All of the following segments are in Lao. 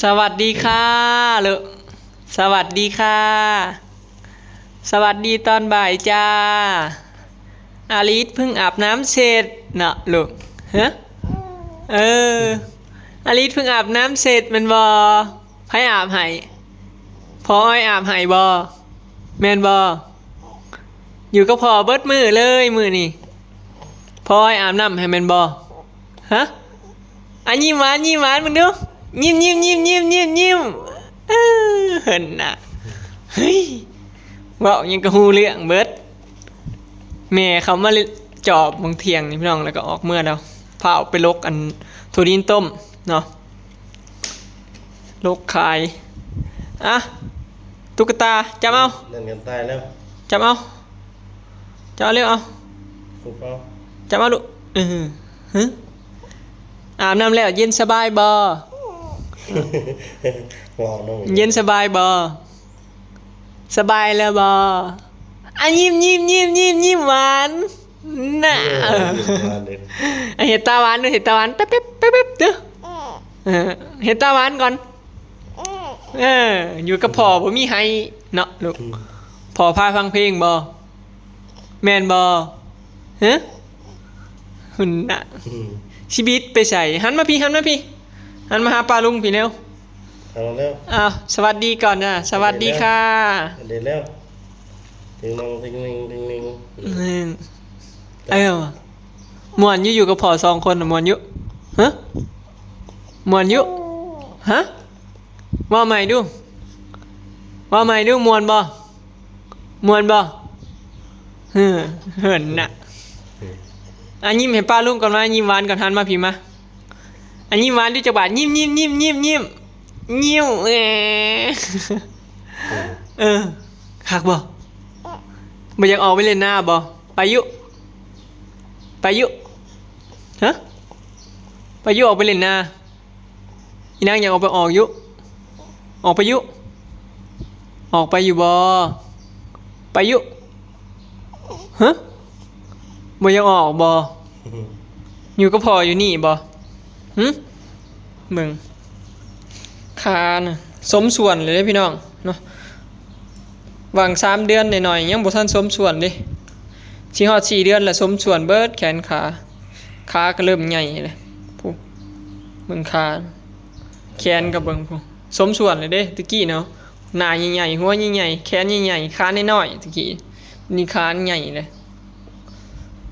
ສະຫວັດດີຄ່າລູກ ສະຫວັດດີຄ່າ ສະຫວັດດີຕອນບ່າຍຈ້າ. ອາລິດເພິ່ງອາບນ້ຳເສັດເນາະລູກ. ຮະ? ເອີ ອາລິດເພິ່ງອາບນ້ຳເສັດແມ່ນບໍ່? ໃຜອາບໃຫ້? ພໍ່ອ້ອຍອາບໃຫ້ບໍ່? ແມ່ນບໍ່? ຢູ່ກັບພໍ່ເບິດມື້ເລີຍມື້ນີ້ ພໍ່ອ້ອຍອາບນ້ຳໃຫ້ແມ່ນບໍ່? ຮະ? ອາ ຍິ້ມຫວານ ຍິ້ມຫວານເບິ່ງດູ ຍິ້ມໆໆໆໆ ເອີ ເຫັນນະ ເຮີ້ຍ ເວົ້າຫຍັງກໍຮູ້ເລື່ອງເບິດ. ແມ່ເຂົາມາເລ- ຈອບບາງທ່ຽງນີ້ພີ່ນ້ອງ ແລ້ວກໍອອກເມືອແລ້ວ ພາອອກໄປຫຼົກອັນຖົ່ວດິນຕົ້ມເນາະ ຫຼົກຂາຍ. ອະ ຕຸກກະຕາ ຈັບເອົາ ນັ້ນກັນຕາຍແລ້ວ ຈັບເອົາ. ເຈົ້າເອົາເລັວເອົາ ປຸບເອົາ ຈັບເອົາລູກ. ເອີ ຫຶ ອາບນ້ຳແລ້ວເຢັນສະບາຍບໍ່? ເວົ້ານຳ ເຢັນສະບາຍບໍ່? ສະບາຍແລ້ວບໍ່? ອາ ຍິ້ມໆໆໆ ຍິ້ມຫວານນະ ເອີ ຍິ້ມຫວານເດີ ອາ ເຮັດຕາຫວານເດີ ເຮັດຕາຫວານແປັບໆໆໆ ເດີ ເອີ ເຮັດຕາຫວານກ່ອນ. ເອີ ຢູ່ກັບພໍ່ບໍ່ມີໄຫ້ເນາະລູກ ອືມ ພໍ່ພາຟັງເພງບໍ່? ແມ່ນບໍ່? ຮະ? ຫຶ ຫັ້ນນະ ອືມ ຊິບິດໄປໃສ? ຫັນມາພີ້ ຫັນມາພີ້ ຫັນມາຫາປ້າລຸງພີ້ແລ້ວ ເອົາແລ້ວ ອ້າວ ສະຫວັດດີກ່ອນນະ ສະຫວັດດີຄ່າ ສະຫວັດດີແລ້ວ ຕິງນອງ ຕິງນິງ ຕິງນິງ ແມ່ນ ເອີ ມ່ວນຢູ່ ຢູ່ກັບພໍ່ສອງຄົນນະ ມ່ວນຢູ່? ຮະ? ມ່ວນຢູ່? ຮະ? ເວົ້າໃໝ່ດູ ເວົ້າໃໝ່ດູ ມ່ວນບໍ່? ມ່ວນບໍ່? ເຮີ ເຫັນນະ ອາ ຍິ້ມໃຫ້ປ້າລຸງກ່ອນ ມາຍິ້ມຫວານກ່ອນ ຫັນມາພີ້ມາ ອາ ຍິ້ມຫວານດູຈັກບາດ ຍິ້ມໆໆໆ ຍິ້ມ ຍິ້ມ ເອີ ເອີ ຄັກບໍ່? ບໍ່ຢາກອອກໄປຫຼິ້ນນາບໍ່? ໄປຢູ່ ໄປຢູ່ ຮະ? ໄປຢູ່ ອອກໄປຫຼິ້ນນາ ອີນາງຢາກອອກໄປ ອອກຢູ່ ອອກໄປຢູ່ ອອກໄປຢູ່ບໍ່? ໄປຢູ່ ຮະ? ບໍ່ຢາກອອກບໍ່? ຢູ່ກັບພໍ່ຢູ່ນີ້ບໍ່? ຫຶ? ເບິ່ງ ຂານະ ສົມສ່ວນເລີຍເດ້ພີ່ນ້ອງເນາະ ຫວ່າງສາມເດືອນໜ້ອຍໆ ຍັງບໍ່ທັນສົມສ່ວນເດ້ ຊິຮອດສີ່ເດືອນລະສົມສ່ວນເບິດແຂນຂາ ຂາກໍເລີ່ມໃຫຍ່ແລ້ວ ຜູ້ ເບິ່ງຂາ ແຂນກໍເບິ່ງພຸ້ນ ສົມສ່ວນເລີຍເດ້ ແຕ່ກີ້ເນາະ ໜ້າໃຫຍ່ໆ ຫົວໃຫຍ່ໆ ແຂນໃຫຍ່ໆ ຂານ້ອຍໆ ແຕ່ກີ້ ນີ້ຂາໃຫຍ່ເລີຍ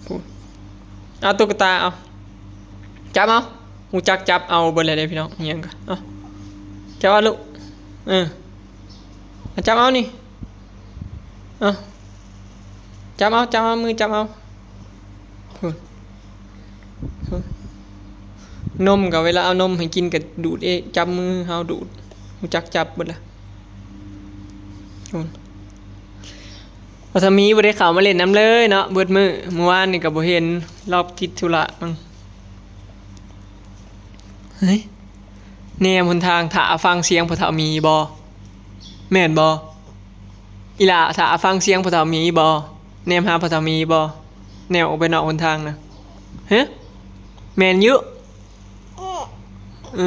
ພຸ້ນ ເອົາຕຸກກະຕາ ເອົາ ຈັບເອົາ ຮູ້ຈັກຈັບເອົາເບິດແລ້ວເດ້ພີ່ນ້ອງ ອີຫຍັງກໍ ເອົາ ຈັບເອົາລູກ ເອີ ຈັບເອົານີ້ ເອົາ ຈັບເອົາ ຈັບເອົາ ມືຈັບເອົາ ພຸ້ນ ນມກໍເວລາເອົານົມໃຫ້ກິນກໍດູດເອງ ຈັບມືເຮົາດູດ ຮູ້ຈັກຈັບເບິດລະ ພໍ່ທຳມີບໍ່ໄດ້ເຂົ້າມາຫຼິ້ນນຳເລີຍເນາະ ເບິດມື້ ມື້ວານນີ້ກໍບໍ່ເຫັນ ລາວຕິດທຸລະມັງ ເຮີ້ຍ ແນມຫົນທາງຖ້າຟັງສຽງພໍ່ເຖົ້າມີບໍ່? ແມ່ນບໍ່? ອີ່ຫຼ້າຖ້າຟັງສຽງພໍ່ເຖົ້າມີບໍ່? ແນມຫາພໍ່ເຖົ້າມີບໍ່? ແນມອອກໄປນອກຫົນທາງນະ ຮະ? ແມ່ນຢູ່ ເອີ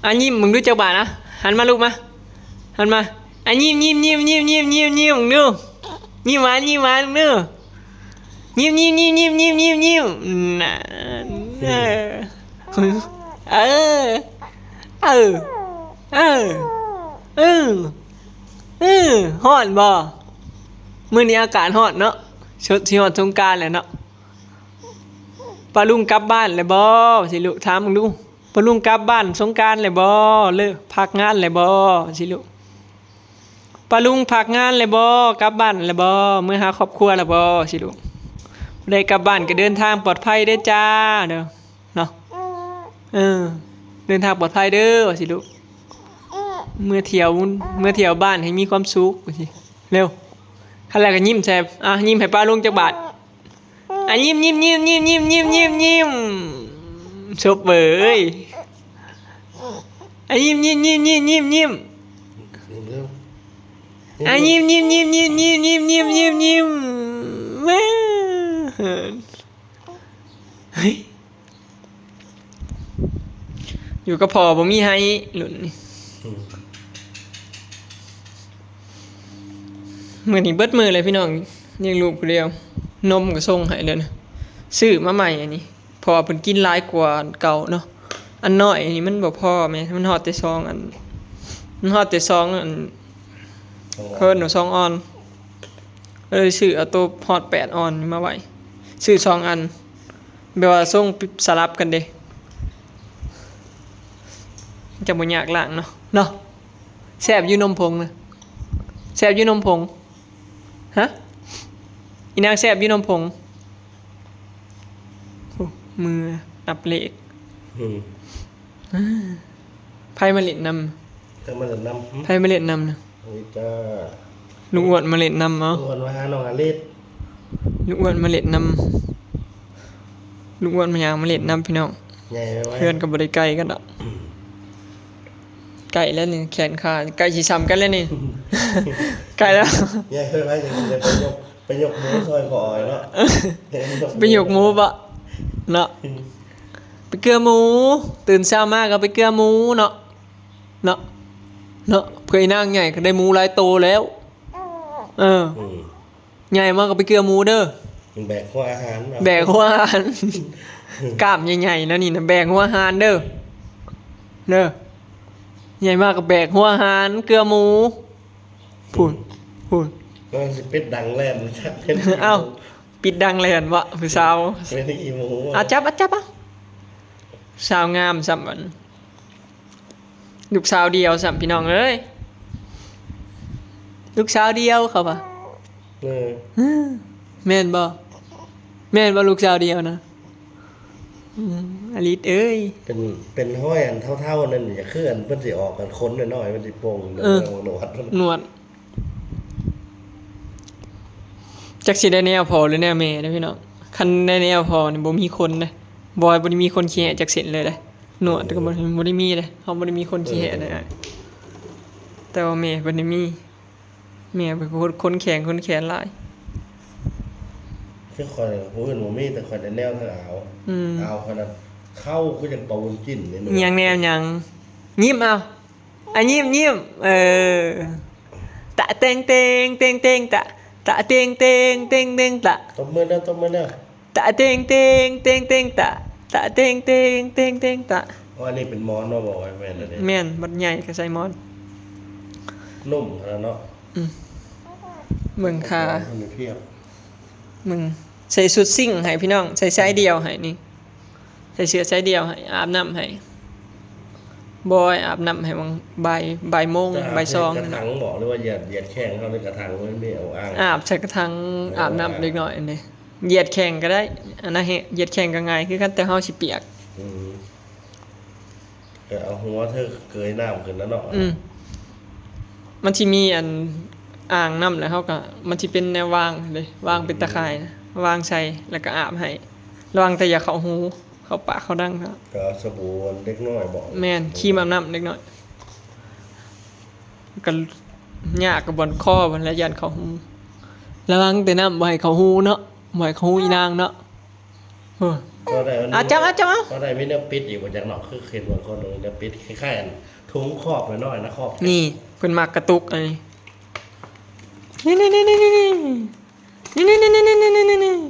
ອາ ຍິ້ມເບິ່ງດູຈັກບາດນະ ຫັນມາລູກມາ ຫັນມາ ອາ ຍິ້ມໆໆໆໆໆ ເບິ່ງດູ ຍິ້ມຫວານ ຍິ້ມຫວານເບິ່ງດູ ຍິ້ມໆໆໆໆ ນະ ເອີ ເອີ ເອີ ຮ້ອນບໍ່? ມື້ນີ້ອາກາດຮ້ອນເນາະ ສົ- ຊິຮອດສົງການແລ້ວເນາະ ປ້າລຸງກັບບ້ານແລ້ວບໍ່? ວ່າຊິລູກ ຖາມເບິ່ງດູ ປ້າລຸງກັບບ້ານສົງການແລ້ວບໍ່? ເລີກພັກງານແລ້ວບໍ່? ວ່າຊິລູກ ປ້າລຸງພັກງານແລ້ວບໍ່? ກັບບ້ານແລ້ວບໍ່? ເມືອຫາຄອບຄົວແລ້ວບໍ່? ວ່າຊິລູກ ຜູ້ໃດກັບບ້ານກໍເດີນທາງປອດໄພເດີຈ້າ ເດີ ເນາະ ເອີ ເດີນທາງປອດໄພເດີ ວ່າຊິລູກ ເມືອທ່ຽວ ເມືອທ່ຽວບ້ານໃຫ້ມີຄວາມສຸກ ວ່າຊິ ເລັວ ຄັນແລ້ວກໍຍິ້ມໃສ່ ອ່ະ ຍິ້ມໃຫ້ປ້າລຸງຈັກບາດ ອ່ະ ຍິ້ມໆໆໆ ຍິ້ມ ສົບເອີຍ ອ່ະ ຍິ້ມໆໆໆ ຍິ້ມ ຍິ້ມ ຍິ້ມ ຍິ້ມ ອ່ະ ຍິ້ມໆໆໆ ຍິ້ມ ຍິ້ມ ຍິ້ມ ຍິ້ມ ຍິ້ມ ຍິ້ມ ເອີ ເຮີ້ຍ. ຢູ່ກັບພໍ່ບໍ່ມີໃຫ້ລຸ້ນນີ້. ອືມ ມື້ນີ້ເບິດມື້ເລີຍພີ່ນ້ອງ ລ້ຽງລູກຜູ້ດຽວ ນົມກໍສົ່ງໃຫ້ເດີນະ ຊື້ມາໃໝ່ອັນນີ້ ເພາະວ່າເພິ່ນກິນຫຼາຍກວ່າເກົ່າເນາະ. ອັນນ້ອຍນີ້ມັນບໍ່ພໍແໝ ມັນຮອດແຕ່ສອງອັນ ມັນຮອດແຕ່ສອງອັນ ເພິ່ນວ່າສອງອອນ ເລີຍຊື້ເອົາໂຕຮອດແປດອອນນີ້ມາໄວ້ ຊື້ສອງອັນ ແບບວ່າສົ່ງສະຫຼັບກັນເດ້ ຈະບໍ່ຍາກລ້າງເນາະ ເນາະ. ແຊບຢູ່ນົມຜົງນະ ແຊບຢູ່ນົມຜົງ ຮະ ອີນາງແຊບຢູ່ນົມຜົງ ໂອ້ ມືນັບເລກ ອືມ ໃຜມາຫຼິ້ນນຳ ໃຜມາຫຼິ້ນນຳ ໃຜມາຫຼິ້ນນຳນະ ໂອ້ຍຈ້າ ລຸງອ້ວນມາຫຼິ້ນນຳເອົາ ລຸງອ້ວນມາຫານ້ອງອາລິດ ລຸງອ້ວນມາຫຼິ້ນນຳ ລຸງອ້ວນມາຫຍັງມາຫຼິ້ນນຳພີ່ນ້ອງ ໃຫຍ່ໄວໆ ເຮືອນກໍບໍ່ໄດ້ໄກກັນດອກ ໃກ້ແລ້ວນີ້ ແຂນຂາໃກ້ຊິສ່ຳກັນແລ້ວນີ້ ໃກ້ແລ້ວ ແຍກເພິ່ນໄວ້ ຈັ່ງຊິໄດ້ໄປຍົກ ໄປຍົກໝູຊ່ອຍພໍ່ອ້ອຍເນາະ ໄປຍົກໝູບໍ ເນາະ ໄປເກືອໝູ ຕື່ນເຊົ້າມາກໍໄປເກືອໝູເນາະ ເນາະ ເນາະ ເພື່ອອີນາງໃຫຍ່ກໍໄດ້ໝູຫຼາຍໂຕແລ້ວ ເອີ ອືມ ໃຫຍ່ມາກໍໄປເກືອໝູເດີ ແບກຫົວອາຫານ ແບກຫົວອາຫານ ກ້າມໃຫຍ່ໆ ແນວນີ້ນະ ແບກຫົວອາຫານເດີ ເດີ ໃຫຍ່ມາກໍແບກຫົວອາຫານ ເກືອໝູ ພຸ້ນ ພຸ້ນ ກຳລັງຊິປິດດັງແລ່ນ ເອົ້າ ປິດດັງແລ່ນເບາະ ຜູ້ສາວ ເປັນຂີ້ໝູ ອາ ຈັບ ອາ ຈັບ ອາ ສາວງາມຊ້ຳບັດ ລູກສາວດຽວຊ້ຳ ພີ່ນ້ອງເອີຍ ລູກສາວດຽວເຂົາວ່າ ເອີ ແມ່ນບໍ່ ແມ່ນບໍ່ ລູກສາວດຽວນະ ອືມ ອາລິດເອີຍ ເປັນ ເປັນຫ້ອຍອັນເທົ້າໆ ນັ້ນ ຢ່າຄືອັນເພິ່ນຊິອອກກັນ ຂົນນ້ອຍໆ ມັນຊິໂປ່ງ ເອີ ໜວດ ໜວດ ຈັກຊິໄດ້ແນວພໍ່ຫຼືແນວແມ່ເດ້ພີ່ນ້ອງ ຄັນໄດ້ແນວພໍ່ນີ້ບໍ່ມີຂົນເດ້ ບອຍບໍ່ໄດ້ມີຂົນຂີ້ແຫະຈັກເສັ້ນເລີຍເດ້ ໜວດກໍບໍ່ ບໍ່ໄດ້ມີເດ້ ເຮົາບໍ່ໄດ້ມີຂົນຂີ້ແຫະເດ້ ເອີ ແຕ່ວ່າແມ່ເພິ່ນນີ້ມີ ແມ່ເພິ່ນຂົນແຂງ ຂົນແຂນຫຼາຍ ຄືຂ້ອຍຜູ້ອື່ນບໍ່ມີ ແຕ່ຂ້ອຍໄດ້ແນວທາງອາວ ອືມ ອາວຂ້ອຍນັ້ນ ເຄົ້າຄືຈັ່ງປາວຸນກິນນີ້ ອີຫຍັງແນວຫຍັງ ຍິ້ມເອົາ ອາ ຍິ້ມ ຍິ້ມ ເອີ ຕະເຕັງເຕັງ ເຕັງເຕັງ ຕະ ຕະເຕັງເຕັງ ເຕັງເຕັງ ຕະ ຕົບມືແລ້ວ ຕົບມືແລ້ວ ຕະເຕັງເຕັງ ເຕັງເຕັງ ຕະ ຕະເຕັງເຕັງ ເຕັງເຕັງ ຕະ ອໍ ອັນນີ້ເປັນໝອນເນາະ ບໍ່ແມ່ນອັນນີ້ ແມ່ນ ບັດໃຫຍ່ກໍໃສ່ໝອນ ນຸ້ມຂະໜາດເນາະ ອືມ ເບິ່ງຂາ ເບິ່ງ ໃສ່ຊຸດຊິງໃຫ້ພີ່ນ້ອງ ໃສ່ຊາຍດຽວໃຫ້ນີ້ ໃສ່ເສື້ອຊາຍດຽວໃຫ້ ອາບນ້ຳໃຫ້ ບອຍອາບນ້ຳໃຫ້ຫວ່າງບ່າຍ ບ່າຍໂມງ ບ່າຍສອງ ກະຖັງບໍ ຫຼືວ່າຢຽດ ຢຽດແຂ້ງເຮົາໃນກະຖັງ ມັນມີອ່າງ ອາບໃສ່ກະຖັງ ເອີ ອາບນ້ຳເດັກນ້ອຍຫັ້ນເດ້ ຢຽດແຂ້ງກໍໄດ້ ອັນນັ້ນແຮະ ຢຽດແຂ້ງກໍງ່າຍຄືກັນ ແຕ່ເຮົາຊິປຽກ ອືມ ກໍເອົາຫົວເທີເກີຍນ້ຳຂຶ້ນແລ້ວເນາະ ອືມ ມັນຊິມີອັນອ່າງນ້ຳ ແລ້ວເຮົາກໍ ມັນຊິເປັນແນວວາງເດ້ ວາງເປັນຕາຂ່າຍນະ ວາງໃສ່ ແລ້ວກໍອາບໃຫ້ ລະວັງແຕ່ຢ່າເຂົ້າຫູ ເຂົ້າປາກເຂົ້າດັງເນາະ ກໍເອົາສະບູເດັກນ້ອຍບໍ ແມ່ນ ຄຣີມອາບນ້ຳເດັກນ້ອຍ ກໍຍາກກັບບ່ອນຄໍພຸ້ນແຫຼະ ຢ້ານເຂົ້າຫູ ລະວັງແຕ່ນ້ຳບໍ່ໃຫ້ເຂົ້າຫູເນາະ ບໍ່ໃຫ້ເຂົ້າຫູອີນາງເນາະ ເອີ ກໍໄດ້ມັນ ອາ ຈັບ ອາ ຈັບ ເອົາ ກໍໄດ້ມີແນວປິດອີກບໍ່ຈັກເນາະ ຄືເຫັນບາງຄົນມີແນວປິດ ຄ້າຍໆ ອັນຖົງຄອບນ້ອຍໆ ນະ ຄອບ ນີ້ ເພິ່ນມັກກະຕຸກອັນນີ້ ນີ້ໆໆໆ ນີ້ ນີ້ໆໆໆ ນີ້ ນີ້ໆໆໆ ນີ້ ນີ້ໆໆໆ ນີ້ ນີ້ໆ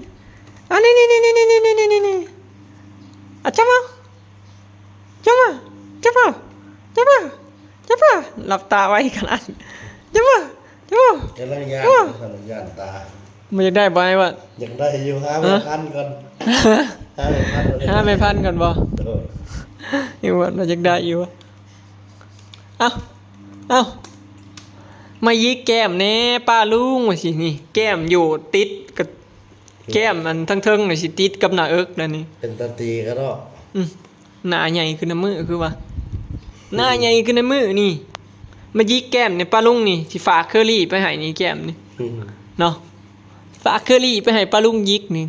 ໆ ນີ້ ນີ້ ນີ້ ນີ້ ນີ້ ນີ້ ນີ້ ນີ້ ອ່ະ ຈັບມາ ຈັບມາ ຈັບມາ ຈັບມາ ຈັບມາ ຫຼັບຕາໄວຂະໜາດ ຈັບມາ ຈັບມາ ກຳລັງຢ້ານ ກຳລັງຢ້ານຕາ ບໍ່ຢາກໄດ້ບໍ່ ອ້າຍວ່າ ຢາກໄດ້ຢູ່ ຫາແມ່ພັນກ່ອນ ຫາແມ່ພັນ ຫາແມ່ພັນກ່ອນບໍ່ ໂດຍ ນີ້ວ່າ ວ່າຢາກໄດ້ຢູ່ ເອົ້າ ເອົ້າ ມາຍິກແກ້ມແດ່ປ້າລຸງ ວ່າຊີ້ນີ້ ແກ້ມຢູ່ຕິດກັບ ແກ້ມອັນທາງເທິງນີ້ຊິຕິດກັບໜ້າເອິກແລ້ວນີ້ ເປັນຕາຕີກັນເນາະ ອືມ ໜ້າໃຫຍ່ຂຶ້ນນຳມື້ຄືວ່າ ໜ້າໃຫຍ່ຂຶ້ນນຳມື້ນີ້ ມາຢິກແກ້ມນີ້ ປ້າລຸງນີ້ ຊິຝາກເຄີຣີໄປໃຫ້ນີ້ ແກ້ມນີ້ ອືມ ເນາະ ຝາກເຄີຣີໄປໃຫ້ປ້າລຸງຢິກນີ້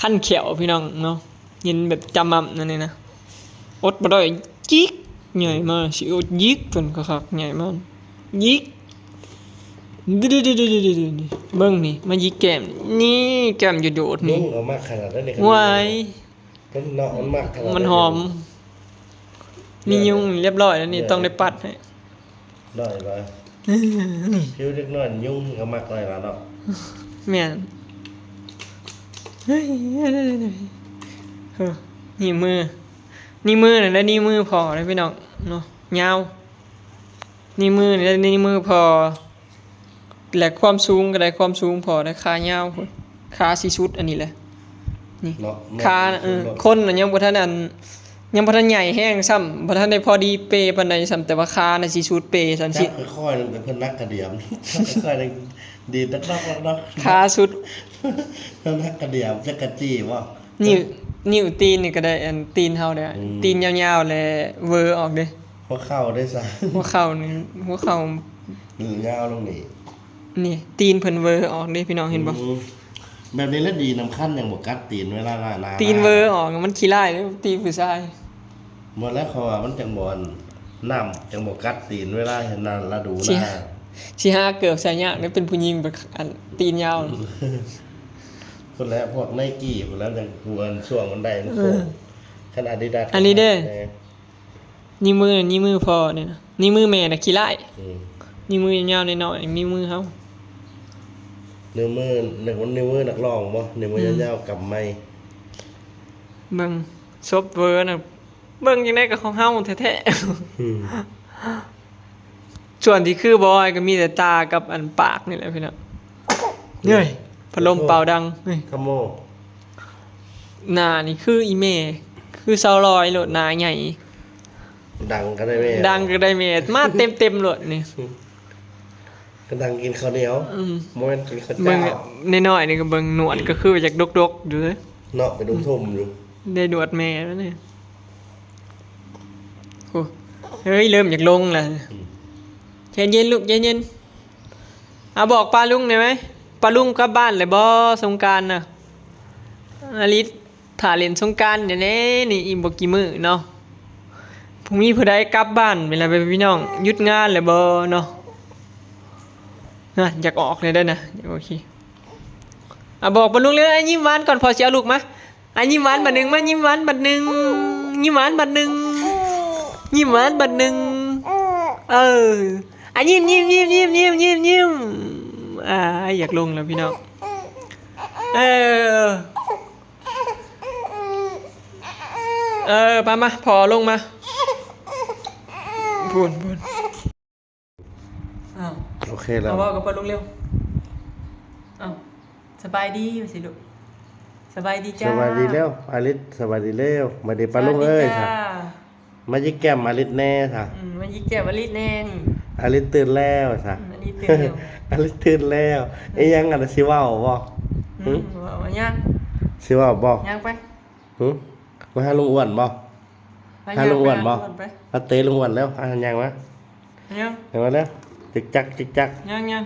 ຄັນແຂ້ວພີ່ນ້ອງເນາະ ເຫັນແບບຈຳໝ່ຳນັ້ນນີ້ນະ ອົດບໍ່ໄດ້ ຈິກໃຫຍ່ມາ ຊິອົດຢິກເພິ່ນຄັກໆ ໃຫຍ່ມາ ຢິກ ເບິ່ງນີ້ ມາຢິກແກ້ມ ນີ້ ແກ້ມໂດດໆ ນີ້ ຍຸງກໍມັກຂະໜາດນັ້ນເດ້ ຫວາຍ ມັນເນາະ ມັນມັກຂະໜາດ ມັນຫອມ ນີ້ຍຸງຮຽບຮ້ອຍແລ້ວນີ້ ຕ້ອງໄດ້ປັດໃຫ້ ໄດ້ລະ ຜິວເດັກນ້ອຍຍຸງກໍມັກໄດ້ລະເນາະ ແມ່ນ ນີ້ມື ນີ້ມືນີ້ແຫຼະ ນີ້ມືພໍ່ເດ້ພີ່ນ້ອງເນາະ ຍາວ ນີ້ມືນີ້ແຫຼະ ນີ້ມືພໍ່ ແລະ ຄວາມສູງກໍໄດ້ ຄວາມສູງພໍໄດ້ ຂາຍາວພຸ້ນ ຂາຊິສຸດອັນນີ້ແຫຼະ ນີ້ ເນາະ ຂາ ເອີ ຄົນນະຍັງບໍ່ທັນອັນ ຍັງບໍ່ທັນໃຫຍ່ແຮງຊ້ຳ ບໍ່ທັນໄດ້ພໍດີເປປານໃດຊ້ຳ ແຕ່ວ່າຂານະຊິສຸດເປຊັ້ນຊິ ຈັບຄ່ອຍໆ ແຕ່ເພິ່ນໜັກກະດຽມ ຄ່ອຍໆ ດີດດັກໆໆ ຂາສຸດ ເພິ່ນໜັກກະດຽມ ຈັກກະຈີ້ບໍ່? ນິ້ວ ນິ້ວຕີນນີ້ກໍໄດ້ ອັນ ຕີນເຮົາເດ້ ອືມ ຕີນຍາວໆ ແລະ ເວີອອກເດ້ ຫົວເຂົ່າເດ້ຊະ ຫົວເຂົ່ານີ້ ຫົວເຂົ່າຍາວລົງນີ້ ນີ້ ຕີນເພິ່ນເວີອອກເດ້ພີ່ນ້ອງ ເຫັນບໍ່? ອືມ ແບບນີ້ລະດີນຳ ຄັນຍັງບໍ່ກັດຕີນເວລາລ້າງໜ້າ ຕີນເວີອອກ ມັນຂີ້ລ້າຍເດ້ ຕີນຜູ້ຊາຍ ບໍ່ແລ້ວ ເຂົາວ່າມັນຈັ່ງບໍ່ ອັນ ນ້ຳຈັ່ງບໍ່ກັດຕີນເວລາເຮັດນາ ລະດູໜ້າ ຊິຫາເກີບໃສ່ຍາກເດ້ ເປັນຜູ້ຍິງແບບ ອັນ ຕີນຍາວ ພຸ້ນແຫຼະ ພວກໄນກີ້ພຸ້ນແຫຼະ ຈັ່ງ ອັນ ຊ່ວງມັນໄດ້ ມັນໂຄ້ງ ເອີ ຄັນອາດີດາສ ອັນນີ້ເດ້ ແນ່ ນິ້ວມື ນິ້ວມືພໍ່ນີ້ນະ ນິ້ວມືແມ່ນະຂີ້ລ້າຍ ອືມ ນິ້ວມືຍາວໆ ນ້ອຍໆ ນິ້ວມືເຮົາ ນິ້ວມື ນິ້ວມືນັກຮ້ອງບໍ່? ນິ້ວມື ອືມ ຍາວໆ ກຳໄມ ເບິ່ງ ສົບເວີນະ ເບິ່ງຈັ່ງໃດກໍຂອງເຮົາແທ້ໆ ອືມ ສ່ວນທີ່ຄືບໍ່ອອຍກໍມີແຕ່ຕາກັບອັນປາກນີ້ແຫຼະພີ່ນ້ອງ ເຮີ້ຍ ພັດລົມເປົ່າດັງ ເຮີ້ຍ ທຳໂມ ໜ້ານີ້ຄືອີ່ແມ່ ຄືສາວລອຍໂລດ ໜ້າໃຫຍ່ ດັງກໍໄດ້ແມ່ ດັງກໍໄດ້ແມ່ ມາເຕັມໆໂລດນີ້ ກໍດັງກິນເຂົ້າໜຽວ ອືມ ບໍ່ແມ່ນກິນເຂົ້າ ເບິ່ງ ເຈົ້າ ນ້ອຍໆນີ້ກໍເບິ່ງ ໜວດກໍຄືຢາກດົກໆຢູ່ເດ້ ເນາະ ເປັນທຸ່ມໆຢູ່ ໄດ້ໜວດແມ່ແລ້ວນີ້ ໂອ້ ເຮີ້ຍ ເລີ່ມຢາກລົງແລ້ວ ອືມ ໃຈເຢັນລູກ ໃຈເຢັນ ອາ ບອກປ້າລຸງໄດ້ໄໝ? ປ້າລຸງກັບບ້ານແລ້ວບໍ່ ສົງການນະ? ອາລິດຖ້າຫຼິ້ນສົງການແດ່ໆ ນີ້ອີກບໍ່ກີ້ມື້ເນາະ ບໍ່ມີຜູ້ໃດກັບບ້ານແມ່ນລະພີ່ນ້ອງ ຢຸດງານແລ້ວບໍ່ເນາະ ນະ ຢາກອອກແລ້ວເດີນະ ໂອເຄ ອາ ບອກປ້າລຸງເລີຍ ຍິ້ມຫວານກ່ອນ ພໍ່ຊິເອົາລູກມາ ອາ ຍິ້ມຫວານບາດໜຶ່ງ ມາຍິ້ມຫວານບາດໜຶ່ງ ຍິ້ມຫວານບາດໜຶ່ງ ຍິ້ມຫວານບາດໜຶ່ງ ເອີ ອາ ຍິ້ມ ຍິ້ມ ຍິ້ມ ຍິ້ມ ຍິ້ມ ຍິ້ມ ຍິ້ມ ອາ ຢາກລົງແລ້ວພີ່ນ້ອງ ເອີ ເອີ ປາມາ ພໍ່ລົງມາ ພຸ້ນໆ. ອ້າວ ໂອເຄແລ້ວ ເອົາເວົ້າກັບປ້າລຸງເລັວ ເອົາ ສະບາຍດີວ່າຊິລູກ ສະບາຍດີຈ້າ ສະບາຍດີແລ້ວ ອາລິດ ສະບາຍດີແລ້ວ ມາເດີປ້າລຸງເອີຍ ສະບາຍດີຈ້າ ມາຢິກແກ້ມອາລິດແດ່ຊະ ອືມ ມາຢິກແກ້ມອາລິດແດ່ນີ້ ອາລິດຕື່ນແລ້ວຊະ ອືມ ອາລິດຕື່ນແລ້ວ ອາລິດຕື່ນແລ້ວ ອືມ ອີ່ຫຍັງອັນ ຊິເວົ້າບໍ່? ອືມ ຫຶ? ເວົ້າຫຍັງ? ຊິເວົ້າບໍ່? ຍ່າງໄປ ຫຶ? ມາຫາລຸງອ້ວນບໍ່? ຫາລຸງອ້ວນບໍ່? ຫາເຕະລຸງອ້ວນແລ້ວ ຫາຍ່າງມາ ຍ່າງ ຍ່າງມາແລ້ວ ຈິກຈັກ ຈິກຈັກ ຍ່າງ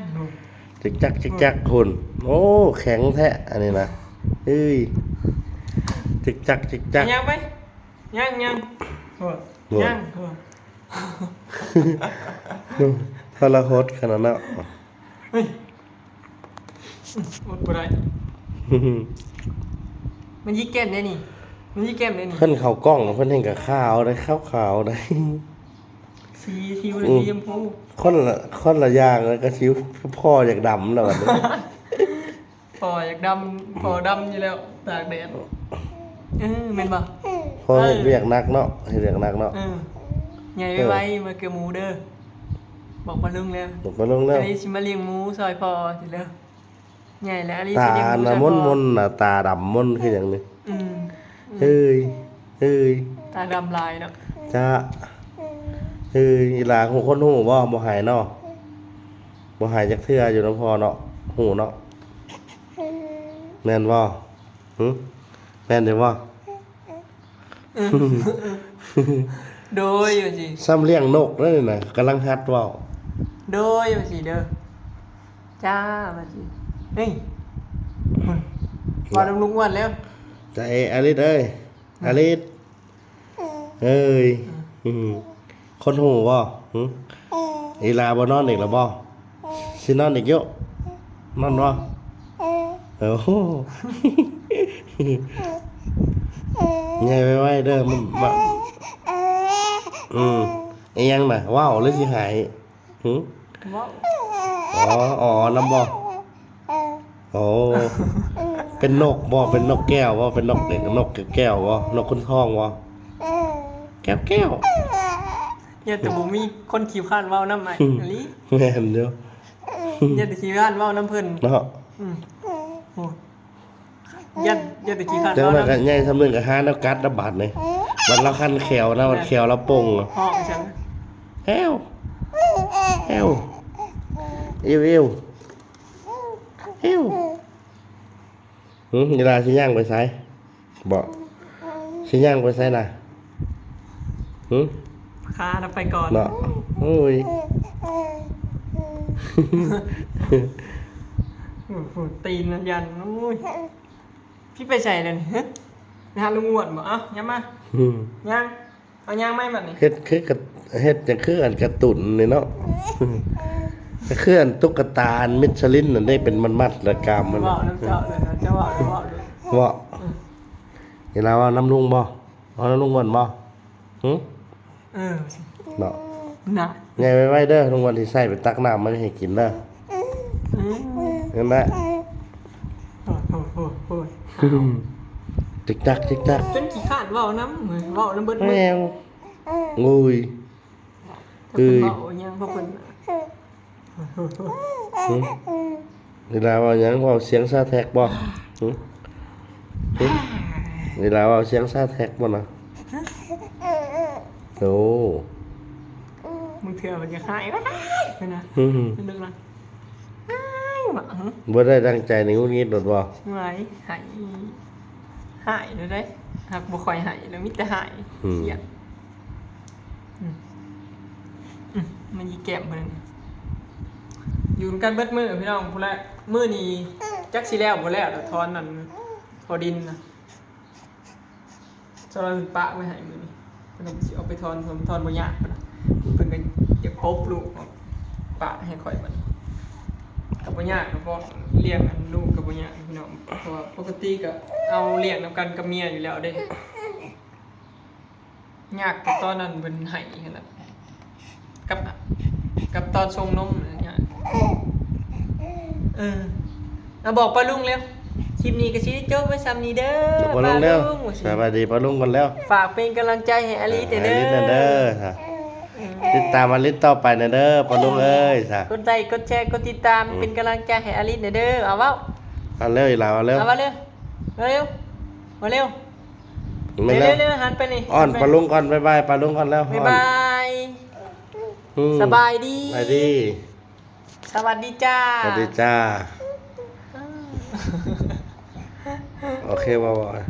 ໆ ຈິກຈັກ ຈິກຈັກ ພຸ້ນ ໂອ້ ແຂງແທ້ອັນນີ້ນະ ເອີຍ ຈິກຈັກ ຈິກຈັກ ຍ່າງໄປ ຍ່າງໆ ໂອ້ ໂອ້ ຍ່າງ ໂອ້ ໂອ້ ທະລະຫົດຂະໜາດເນາະ ເຮີ້ຍ ອົດບໍ່ໄດ້ ມັນຍິກແກ້ມແດ່ນີ້ ມັນຍິກແກ້ມແດ່ນີ້ ເພິ່ນເຂົ້າກ້ອງ ເພິ່ນແຮ່ງກະຂາວໄດ໋ ຂາວໆໄດ໋ ສີຜິວ ອືມ ສີຊົມພູ ຄົນລະ ຄົນລະຢ່າງ ແລ້ວກະສິວພໍຢາກດຳແລ້ວບັດນີ້ ພໍຢາກດຳ ພໍດຳຢູ່ແລ້ວ ຕາກແດດ ເອີ ແມ່ນບໍ່? ພໍເຮັດວຽກໜັກເນາະ ເອີ ເຮັດວຽກໜັກເນາະ ເອີ ໃຫຍ່ໄວໆ ເອີ ມາເກືອໝູເດີ ບອກປ້າລຸງແລ້ວ ບອກປ້າລຸງແລ້ວ ອັນນີ້ຊິມາລ້ຽງໝູຊ່ອຍພໍ່ຊິເດີ ໃຫຍ່ແລ້ວ ອັນນີ້ຊິລ້ຽງໝູຊ່ອຍພໍ່ ຕາໜ້າມົນໆ ໜ້າຕາດຳມົນຄືຫຍັງນີ້ ອືມ ເຮີ້ຍ ເຮີ້ຍ ຕາດຳຫຼາຍເນາະ ຈະ ເຮີ້ຍ ອີ່ຫຼ້າຮູ້ ຄົນຮູ້ບໍ່? ບໍ່ໃຫ້ເນາະ ບໍ່ໃຫ້ຈັກເທື່ອຢູ່ນຳພໍ່ເນາະ ຮູ້ເນາະ ແມ່ນບໍ່? ຫຶ? ແມ່ນຢູ່ບໍ່? ໂດຍ ວ່າຊິ ຊ່ຳລ້ຽງນົກເດ້ນີ້ນະ ກຳລັງຫັດເວົ້າ ໂດຍ ວ່າຊິເດີ ຈ້າ ວ່າຊິ ເຮີ້ຍ ເວົ້ານຳລຸງອ້ວນແລ້ວ ຈະເອ ອາລິດເອີຍ ອາລິດ ເອີຍ ອືມ ອືມ ຄົນຮູ້ບໍ່? ຫຶ? ອີ່ຫຼ້າບໍ່ນອນອີກແລ້ວບໍ່? ຊິນອນອີກຢູ່ ນອນບໍ່? ໂອ້ໂຫ ໃຫຍ່ໄວໆເດີ ມັນ ອືມ ອີຫຍັງນະ ເວົ້າຫຼືຊິໄຫ້? ຫື? ເວົ້າ. ອໍ ອໍນຳບໍ່? ໂອ້ ເປັນນົກບໍ່? ເປັນນົກແກ້ວບໍ່? ເປັນນົກເດັກ ນົກແກ້ວບໍ່? ນົກຂຸນທອງບໍ່? ແກ້ວໆ. ຢ້ານແຕ່ບໍ່ມີຄົນຂີ້ຄ້ານເວົ້ານຳອ້າຍ ອືມ ອີ່ຫຼີ. ແມ່ນຢູ່. ຢ້ານແຕ່ຂີ້ຄ້ານເວົ້ານຳເພິ່ນເນາະ. ອືມ ໂອ້ ຢ້ານ ຢ້ານແຕ່ຂີ້ຄ້ານ ແຕ່ວ່າມັນກໍໃຫຍ່ສ່ຳໜຶ່ງກໍຫາແນວກັດລະບາດນີ້. ບັດລາວຄັນແຂ້ວນະ ບັດແຂ້ວລາວປົ່ງ ຮ້ອງຈັ່ງ ແອ້ວ ແອ້ວ ເອວ ເອວ ເອວ. ຫຶ ເວລາຊິຍ່າງໄປໃສ? ບໍ່ ຊິຍ່າງໄປໃສນະ? ຫຶ ຂ້ານຳໄປກ່ອນເນາະ. ໂອ້ຍ ໂອ້ໂຫ ຕີນນະ ຢ້ານ. ໂອ້ຍ ຊິໄປໃສແລ້ວນີ້? ຫຶ ໄປຫາລຸງອ້ວນບໍ່? ເອົ້າ ຍ່າງມາ ຫຶ ຍ່າງ. ເອົາຍ່າງໄມ້ບັດນີ້ ເຮັດຄືກະ ເຮັດຈັ່ງຄືອັນກາຕູນນີ້ເນາະ. ກໍຄືອັນຕຸກກະຕາອັນມິດຊະລິນນັ້ນເດ້ ເປັນມັດໆ ແລ້ວກາມມັນ. ເວົ້ານຳເຈົ້າເລີຍນະ ເຈົ້າເວົ້າ ເຈົ້າເວົ້າເລີຍ. ເວົ້າ ເວລາເວົ້ານຳລຸງບໍ່? ເວົ້ານຳລຸງກ່ອນບໍ່? ຫຶ ເອີ ເນາະ ນະ ໃຫຍ່ໄວໆເດີ ລຸງວ່າຊິໃສ່ໄປຕັກນ້ຳມາໃຫ້ກິນເດີ. ອືມ ນັ້ນແຫຼະ. ໂອ້ຍ ໂອ້ຍ ໂອ້ຍ ໂອ້ຍ ຈິກຈັກ ຈິກຈັກ. ຈົນຂີ້ຄ້ານເວົ້ານຳ ເວົ້ານຳເບິດມື້. ແມ່ງ ໂອ້ຍ ເອີຍ ເວົ້າຫຍັງພວກເພິ່ນ ຫຶ ເວລາເວົ້າຫຍັງ ເວົ້າສຽງສາແທັກບໍ່? ຫຶ ຫຶ ເວລາເວົ້າສຽງສາແທັກບໍ່ນະ? ໂອ້ ບາງເທື່ອມັນຢາກຮ້າຍ ເພິ່ນນະ ຫຶ ເພິ່ນນະ ຮ້າຍວ່າ ຫຶ ບໍ່ໄດ້ດັ່ງໃຈນີ້ ຫງຸດຫງິດໂລດບໍ່? ຫວາຍ ຮ້າຍ ຮ້າຍໂລດເດ້ ຫາກບໍ່ຄ່ອຍຮ້າຍ ແລ້ວມີແຕ່ຮ້າຍ ຫຶ ຄຽດ. ອືມ ອືມ ມັນອີແກ້ມເພິ່ນ ຢູ່ນຳກັນເບິດມື້ພີ່ນ້ອງ. ພຸ້ນແຫຼະ ມື້ນີ້ຈັກຊິແລ້ວບໍ່ແລ້ວ ຖອນນັ້ນ ຖອນດິນນະ ສາວລາວເພິ່ນປະໄວ້ໃຫ້ມື້ນີ້ ເພິ່ນວ່າຊິເອົາໄປຖອນ ຖອນ ຖອນບໍ່ຍາກ ເພິ່ນວ່າ ເພິ່ນກໍຢາກປົບລູກ ປະໃຫ້ຂ້ອຍບັດນີ້ ກໍບໍ່ຍາກດອກ ລ້ຽງອັນລູກກໍບໍ່ຍາກພີ່ນ້ອງ ເພາະວ່າປົກກະຕິກໍເອົາລ້ຽງນຳກັນກັບເມຍຢູ່ແລ້ວເດ້. ຍາກແຕ່ຕອນນັ້ນເພິ່ນໄຫ້ຫັ້ນລະ ກັບ ກັບຕອນຊົງນົມຫັ້ນຍາກ. ເອີ ເອົາ ບອກປ້າລຸງແລ້ວ ຄລິບນີ້ກໍຊິໄດ້ຈົບໄວ້ສ່ຳນີ້ເດີ ບອກປ້າລຸງແລ້ວ ປ້າລຸງ ສະບາຍດີປ້າລຸງກ່ອນແລ້ວ ຝາກເປັນກຳລັງໃຈໃຫ້ອາລິດແດ່ເດີ ໃຫ້ອາລິດແດ່ເດີ ອືມ ຕິດຕາມອາລິດຕໍ່ໄປແດ່ເດີ ປ້າລຸງເອີຍ ກົດໄລ ກົດແຊ ກົດຕິດຕາມ ອືມ ເປັນກຳລັງໃຈໃຫ້ອາລິດແດ່ເດີ. ເອົາ ເວົ້າ ເອົາເລັວ ອີ່ຫຼ້າ ເອົາເລັວ ເອົາ ເວົ້າເລັວ ເອົາເລັວ ເອົາເລັວ. ແມ່ນແລ້ວ ເລັວໆ ຫັນໄປນີ້ ອ້ອນປ້າລຸງກ່ອນ ບາຍບາຍປ້າລຸງກ່ອນແລ້ວ ບາຍບາຍ ອືມ ສະບາຍດີ ສະບາຍດີ ສະຫວັດດີຈ້າ ສະຫວັດດີຈ້າ ເອີ ໂອເຄ ເວົ້າ ເວົ້າ.